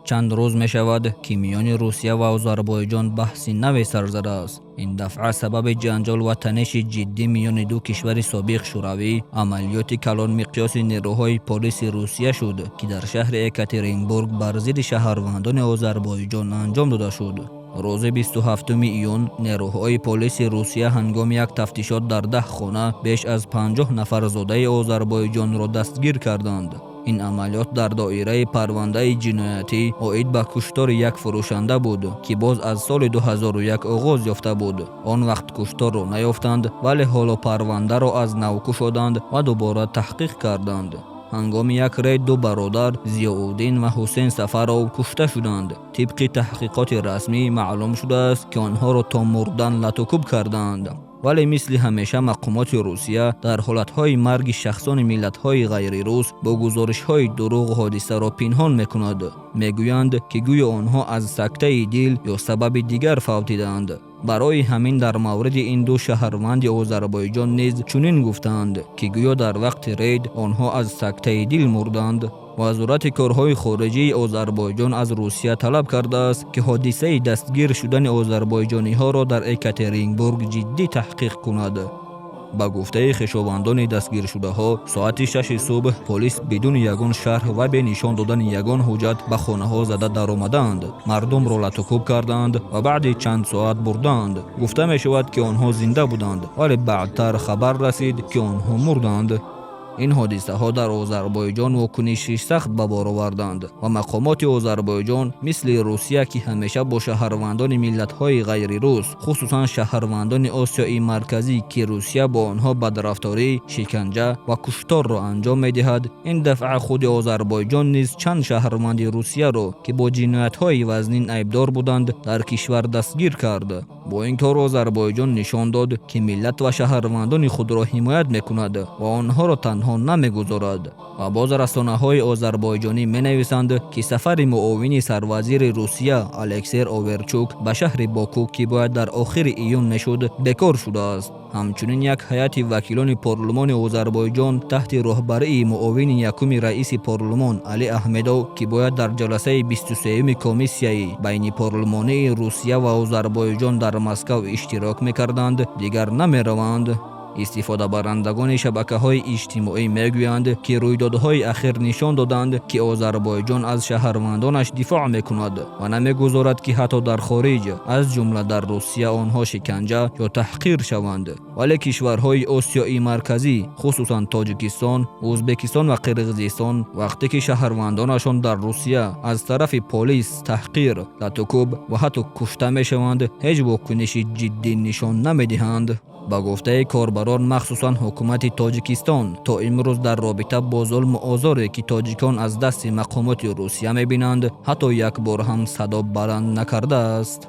Чанд рӯз мешавад, ки миёни Русия ва Озарбойҷон баҳси наве сар задааст. Ин дафъа сабаби ҷанҷол ва таниши ҷиддӣ миёни ду кишвари собиқ шӯравӣ амалиёти калонмиқёси нерӯҳои полиси Русия шуд, ки дар шаҳри Екатеринбург бар зидди шаҳрвандони Озарбойҷон анҷом дода шуд. Рӯзи 27 июн нерӯҳои полиси Русия ҳангоми як тафтишот дар 10 хона беш аз 50 нафар зодаи Озарбойҷонро дастгир карданд. Ин амалиёт дар доираи парвандаи ҷиноятӣ оид ба куштори як фурӯшанда буд, ки боз аз соли 2001 оғоз ёфта буд. Он вақт кушторро наёфтанд, вале ҳоло парвандаро аз нав кушоданд ва дубора таҳқиқ карданд. Ҳангоми як рейд ду бародар, Зиёуддин ва Ҳусейн Сафаров, кушта шуданд. Тибқи таҳқиқоти расмӣ маълум шудааст, ки онҳоро то мурдан латукӯб кардаанд. Вале мисли ҳамеша мақомоти Русия дар ҳолатҳои марги шахсони миллатҳои ғайрирус бо гузоришҳои дурӯғ ҳодисаро пинҳон мекунад. Мегӯянд, ки гӯё онҳо аз сактаи дил ё сабаби дигар фавтидаанд. Барои ҳамин дар мавриди ин ду шаҳрванди Озарбойҷон низ чунин гуфтаанд, ки гӯё дар вақти рейд онҳо аз сактаи дил мурданд. Вазорати корҳои хориҷии Озарбойҷон аз Русия талаб кардааст, ки ҳодисаи дастгир шудани озарбойҷониҳоро дар Екатеринбург ҷиддӣ таҳқиқ кунад. Ба гуфтаи хешовандони дастгиршудаҳо, соати 6-и субҳ полис бидуни ягон шарҳ ва бе нишон додани ягон ҳуҷҷат ба хонаҳо зада даромадаанд, мардумро латукӯб кардаанд ва баъди чанд соат бурдаанд. Гуфта мешавад, ки онҳо зинда буданд, вале баъдтар хабар расид, ки онҳо мурданд. Ин ҳодисаҳо дар Озарбойҷон вокуниши сахт ба бор оварданд ва мақомоти Озарбойҷон, мисли Русия, ки ҳамеша бо шаҳрвандони миллатҳои ғайрирус, хусусан шаҳрвандони Осиёи Марказӣ, ки Русия бо онҳо бадрафторӣ, шиканҷа ва кушторро анҷом медиҳад, ин дафъа худи Озарбойҷон низ чанд шаҳрванди Русияро, ки бо ҷиноятҳои вазнин айбдор буданд, дар кишвар дастгир кард. Бо ин кор Озарбойҷон нишон дод, ки миллат ва шаҳрвандони худро ҳимоят мекунад ва онҳоро танҳо намегузорад. Ва боз расонаҳои озарбойҷонӣ менависанд, ки сафари муовини сарвазири Русия Алексей Оверчук ба шаҳри Боку, ки бояд дар охири июн мешуд, бекор шудааст. Ҳамчунин як ҳайати вакилони парлумони Озарбойҷон таҳти роҳбарии муовини якуми раиси парлумон Али Аҳмедов, ки бояд дар ҷаласаи 23-юми комиссияи байнипарлумонии Русия ва Озарбойҷон дар Москав иштирок мекарданд, дигар намераванд. Истифодабарандагони шабакаҳои иҷтимоӣ мегӯянд, ки рӯйдодҳои ахир нишон доданд, ки Озарбойҷон аз шаҳрвандонаш дифоъ мекунад ва намегузорад, ки ҳатто дар хориҷ, аз ҷумла дар Русия, онҳо шиканҷа ё таҳқир шаванд. Вале кишварҳои Осиёи Марказӣ, хусусан Тоҷикистон, Ӯзбекистон ва Қирғизистон, вақте ки шаҳрвандонашон дар Русия аз тарафи полис таҳқир, латукӯб ва ҳатто кушта мешаванд, ҳеҷ вокуниши ҷиддӣ нишон намедиҳанд. Ба гуфтаи корбарон, махсусан ҳукумати Тоҷикистон то имрӯз дар робита бо зулму озоре, ки тоҷикон аз дасти мақомоти Русия мебинанд, ҳатто як бор ҳам садо баланд накардааст.